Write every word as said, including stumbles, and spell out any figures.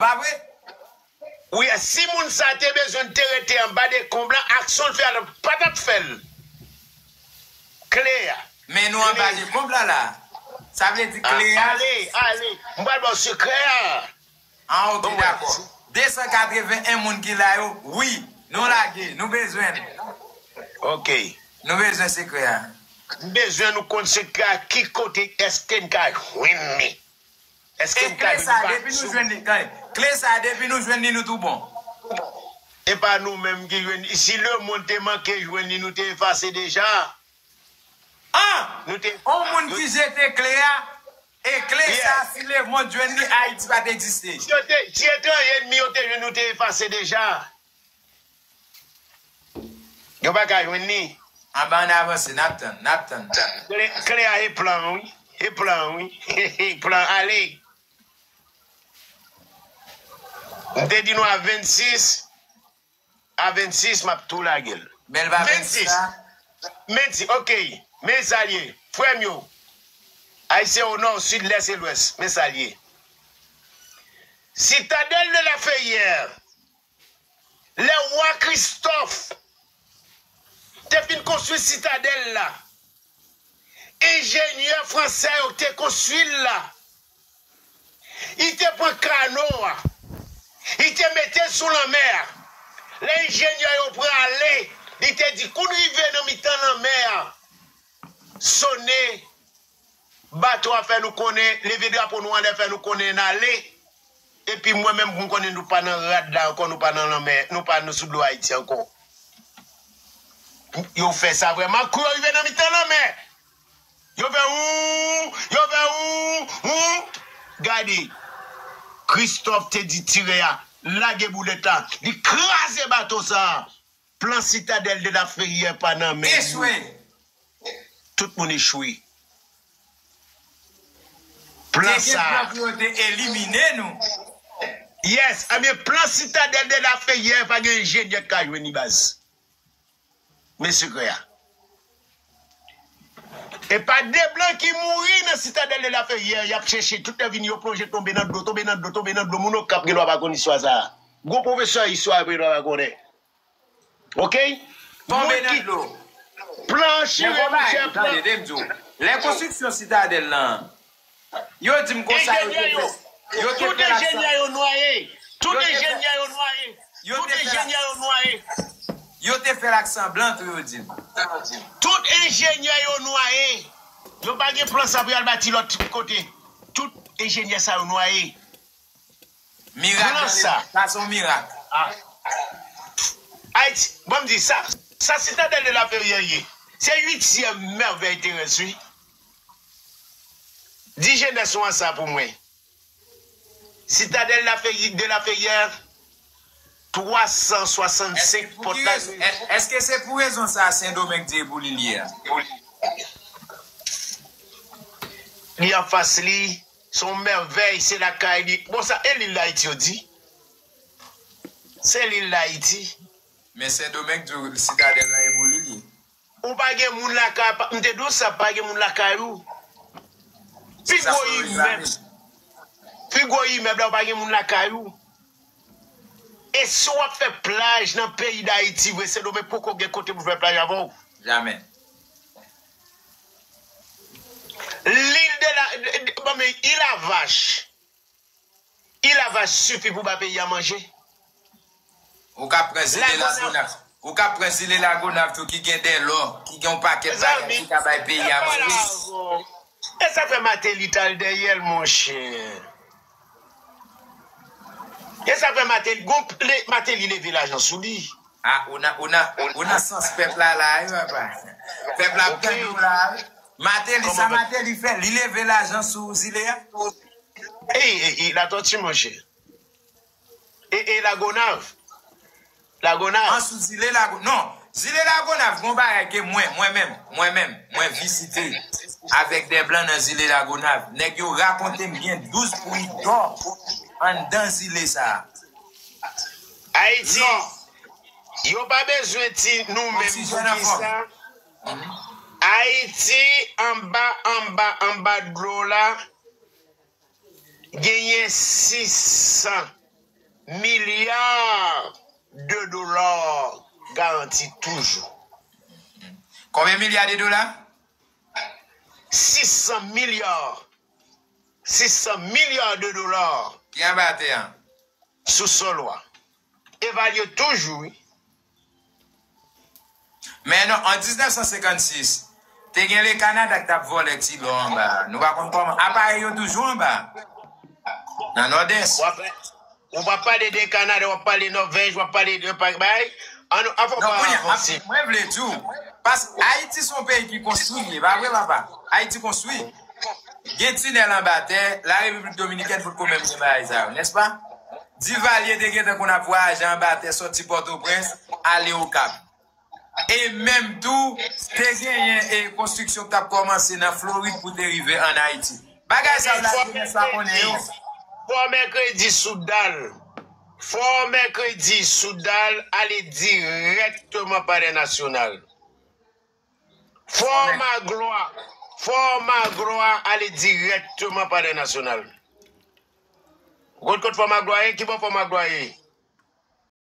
Pa vre? Wi, si moun sa te bezwen te rete anba dekonb lan, aksyon l fè a pa t ap fè l. Kle a. Men nou anba dekonb la la. Sa vle di kle a. Ale, ale. M pral ba w sekrè a. Ah, ok, dakò. De san katreven en moun ki la yo, wi, nou lage, nou bezwen l. Ok. Nou bezwen sekrè a. M bezwen nou konn sekrè a, ki kote, èske n ka jwenn li? Èske n ka jwenn li? E kle sa, depi nou jwenn li, gade, kle sa, depi nou jwenn li, nou tou bon. E pa nou menm ki jwenn li. Si lemonn te manke jwenn li, nou te efase deja. Ah! Nou te. On moun ki jete kle a, e kle sa, si lemonn jwenn li, Ayiti pa t egziste. Si yo te, si etranje ènmi yo te jwenn, nou te efase deja. Yo pa ka jwenn li. Anba, ann avanse, n ap tann, n ap tann. Kle, kle a e plan, wi. E plan, wi. E plan, ale. M te di nou a vennsis, a vennsis, m ap tou lage l. Bèl pa vennsis la. Vennsis, ok. Men sa l ye. Frè m yo, Ayisyen o nò, o sid, lès e lwès. Men sa l ye. Citadelle de la Ferrière. Lè wa Kristòf te fin konstwi sitadèl la, enjenyè fransè yo te konstwi l la. Li te pran kano a, li te mete l sou lanmè a. Lè enjenyè yo pran ale, li te di, kou n rive nan mitan lanmè a, sone bato a, fè nou konnen, leve drapo nou anlè, fè nou konnen n ale. Epi mwen menm, m konnen nou pa nan rad la ankò, nou pa nan lanmè, nou pa nan sou dlo Ayiti ankò. Yo fè sa vrèman, kou yo rive nan mitan lanmè, yo fè ou, yo fè ou, ou. Gade, Kristòf te di tirè a, lage boulèt la, li kraze bato sa a. Plan Citadelle de la Ferrière pa nan men nou. Echwe. Tout moun echwe. Plan sa. Te gen plan pou yo te elimine nou. Yes, ebyen plan Citadelle de la Ferrière pa gen enjenyè k ka jwenn li baz. Men sekrè a. E pa de blan ki mouri nan Citadelle de la Ferrière, y ap chèche tout lè vini yo plonje tonbe nan dlo, tonbe nan dlo, tonbe nan dlo, moun Okap gen dwa pa konn istwa sa a. Gwo pwofesè istwa yo gen dwa pa konnen. Ok? Tonbe nan dlo. Plan chire, monchè, plan. Tande, tande m di w. Lè konstriksyon sitadèl lan, yo di m konsa, yo te fè, yo te fè l ak san. Tout enjenyè yo nwaye. Tout enjenyè yo nwaye. Tout enjenyè yo nwaye. Yo te fè l ak san blan tou, yo di m. Tout enjenyè yo nwaye. Yo pa gen plan sa pou y al bati lòt kote. Tout enjenyè sa yo nwaye. Mirak nan levanj. Sa se yon mirak. Ayiti, bon, m di sa, sa Citadelle de la Ferrière ye. Se uityèm mèvèy terès, wi. Di jenès ou an sa pou mwen. Citadelle de la Ferrière, twa san swasannsenk pòt la. Èske se pou rezon sa Sendomeng di e pou li l ye a? Li anfas li. Se yon mèvèy, se lakay li. Bon, sa, e lil Dayiti yo di? Se lil Dayiti. Men Sendomeng di w Sitadèl la e pou li li. Ou pa gen moun lakay, pa, m te di w sa, pa gen moun lakay ou. Pi gwo imèb, pi gwo imèb la, ou pa gen moun lakay ou. E si w ap fè plaj nan peyi Dayiti vre, Sendomeng poko gen kote pou fè plaj avè w. Jamè. Lil de la, de, de, bon, men, il a vache. Il a vache sifi pou ba peyi a manje. Ou ka pran zile Lagonav. Ou ka pran zile Lagonav tou ki gen dèlò, ki gen yon pakèt bagay ki ka bay peyi a manje. E sa fè Mateli t al dèyè l, monchè. E sa fè Mateli, gon, Mateli leve lajan sou li. Ah, ou nan, ou nan, ou nan sans pèp la la, wi, papa. Pèp la ap tande w la, wi. Mateli, sa Mateli fè? Li leve lajan sou zile a? Ey, ey, ey, Latòti, monchè. E, e Lagonav. Lagonav. An sou zile Lago-, non, zile Lagonav, gon bagay ke mwen, mwen menm, mwen menm, mwen vizite avèk de blan nan zile Lagonav. Nèg yo rakonte m gen douz pwi dò anndan zile sa a. Ayiti, yo pa bezwen di nou menm pou ki sa. Ayiti, anba, anba, anba dlo la, genyen sis san milya de dola garanti toujou. Konbyen milya de dola? Sis san milya. Sis san milya de dola. Ki anba tè a? Sou sòl ou a. Evalye toujou, wi. Men non, an diznèf san senkannsis, te gen le Kanada ki t ap vòlè ti lò anba. Nou pa konn kòman. Aparèy yo toujou anba. Nan Nòdès. W ap, ou pa pale de Kanada, w ap pale Nòvèj, w ap pale de pa- bay. An nou, anfò Non, pa kounye a, avanse. Mwen vle di w, pas Ayiti se yon peyi ki konstwi, li ye, pa vre, papa? Ayiti konstwi. Gen tinèl anba tè, la Repiblik Dominikèn potko menm gen bagay sa yo, nèspa? Divalye te gentan konn ap vwayaje anba tè, sòti Pòtoprens, ale Okap. E menm tou, te genyen e konstriksyon k t ap kòmanse nan Florid pou te rive ann Ayiti. Bagay sa yo, la jenès pa konnen yo. Fò mèkredi sou dal. Fò mèkredi sou dal, ale dirèkteman Palè Nasyonal. Fò Maglwa. Fò Maglwa, ale dirèkteman Palè Nasyonal. Ou konn kot Fò Maglwa ye? Ki bò Fò Maglwa ye?